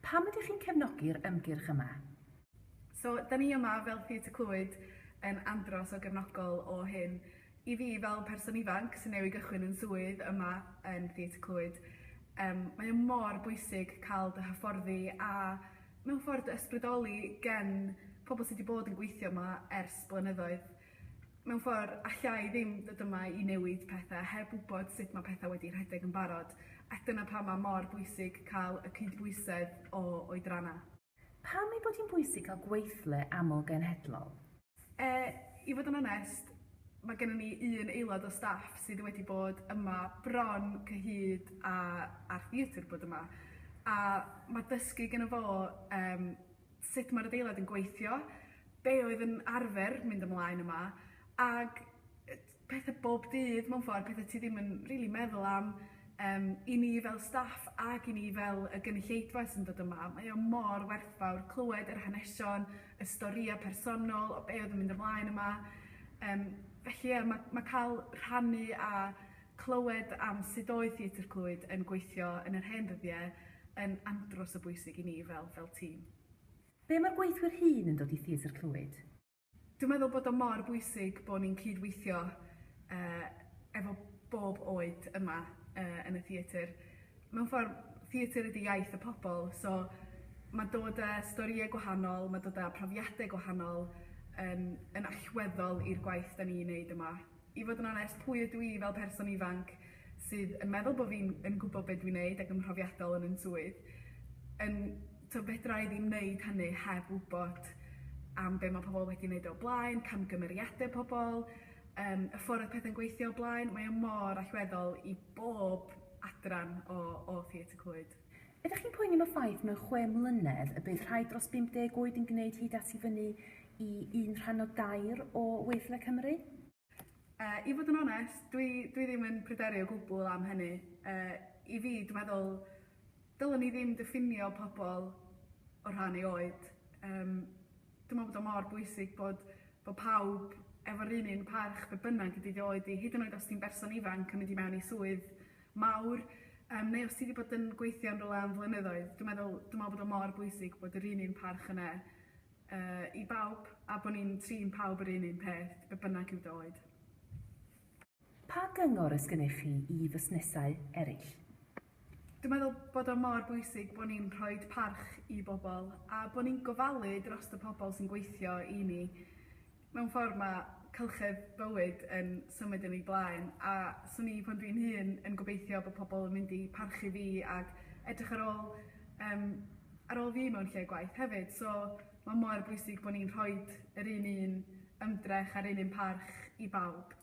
Pam ydych chi'n cefnogi'r ymgyrch yma? So, da ni yma fel Theatr Clwyd yn andros o gefnogol o hyn. I fi fel person ifanc sy'n newydd gychwyn yn swydd yma yn Theatr Clwyd, mae o mor bwysig cael dy hyfforddi a mewn ffordd dy ysbrydoli gen pobl sydd wedi bod yn gweithio yma ers blynyddoedd. Mewn ffordd, alla i ddim dod yma i newid pethau heb wybod sut mae pethau wedi rhedeg yn barod, a dyna pam mae mor bwysig cael y cydbwysedd o oedrannau. Pam ei bod hi'n bwysig cael gweithle aml-genhedlol? I fod yn onest, mae gennym ni un aelod o staff sydd wedi bod yma bron cyhyd â'r theatr bod yma, a mae dysgu gynno fo sut mae'r adeilad yn gweithio, be oedd yn arfer mynd ymlaen yma, ag pethau bob dydd mewn ffordd, pethau ti ddim yn rili meddwl am, i ni fel staff ac i ni fel y gynulleidfa sy'n dod yma, mae o mor werthfawr clywed yr hanesion, y storïau personol o be oedd yn mynd ymlaen yma. Felly ie, mae cael rhannu a clywed am sut oedd Theatr Clwyd yn gweithio yn yr hen ddyddiau yn andros o bwysig i ni fel tîm. Be mae'r gweithwyr hŷn yn dod i Theatr Clwyd? Dwi'n meddwl bod o mor bwysig bod ni'n cydweithio efo bob oed yma yn y theatr. Mewn ffordd, theatr ydy iaith y pobl, so mae dod â storïau gwahanol, mae dod â profiadau gwahanol yn allweddol i'r gwaith da ni'n neud yma. I fod yn onest, pwy ydw i fel person ifanc sydd yn meddwl bod fi'n yn gwybod beth dwi'n neud ac yn profiadol yn yn swydd, yn fedra i ddim wneud hynny heb wybod am be mae pobl wedi wneud o blaen, camgymeriadau pobl, y ffordd oedd pethau'n gweithio o blaen. Mae o mor allweddol i bob adran o Theatr Clwyd. Ydych chi'n poeni am y ffaith mewn 6 mlynedd y bydd rhai dros 50 oed yn gwneud hyd at i fyny i 1 rhan o 3 o weithle Cymru? I fod yn onest, dwi ddim yn pryderu o gwbl am hynny. I fi, dwi'n meddwl, dylwn ni ddim diffinio pobl o rhan ei oed. Dwi'n meddwl bod o mor bwysig bod pawb efo'r un parch be bynnag ydy dy oed di, hyd yn oed os ti'n berson ifanc yn mynd i mewn i swydd mawr, neu os ti wedi bod yn gweithio yn rhywle am flynyddoedd. Dwi'n meddwl bod o mor bwysig bod yr un parch yna i bawb, a bod ni'n trin pawb yr un peth, be bynnag yw dy oed. Pa gyngor oes gennych chi i fusnesau eraill? Dwi'n meddwl bod o mor bwysig bod ni'n rhoi parch i bobl a bod ni'n gofalu dros y pobl sy'n gweithio i ni. Mewn ffordd mae cylchedd bywyd yn symud yn ei blaen, a swn i pan dwi'n hŷn yn gobeithio bod pobl yn mynd i parchu fi ac edrych ar ôl fi mewn lle gwaith hefyd. So mae mor bwysig bod ni'n rhoi yr un ymdrech a'r un parch i bawb.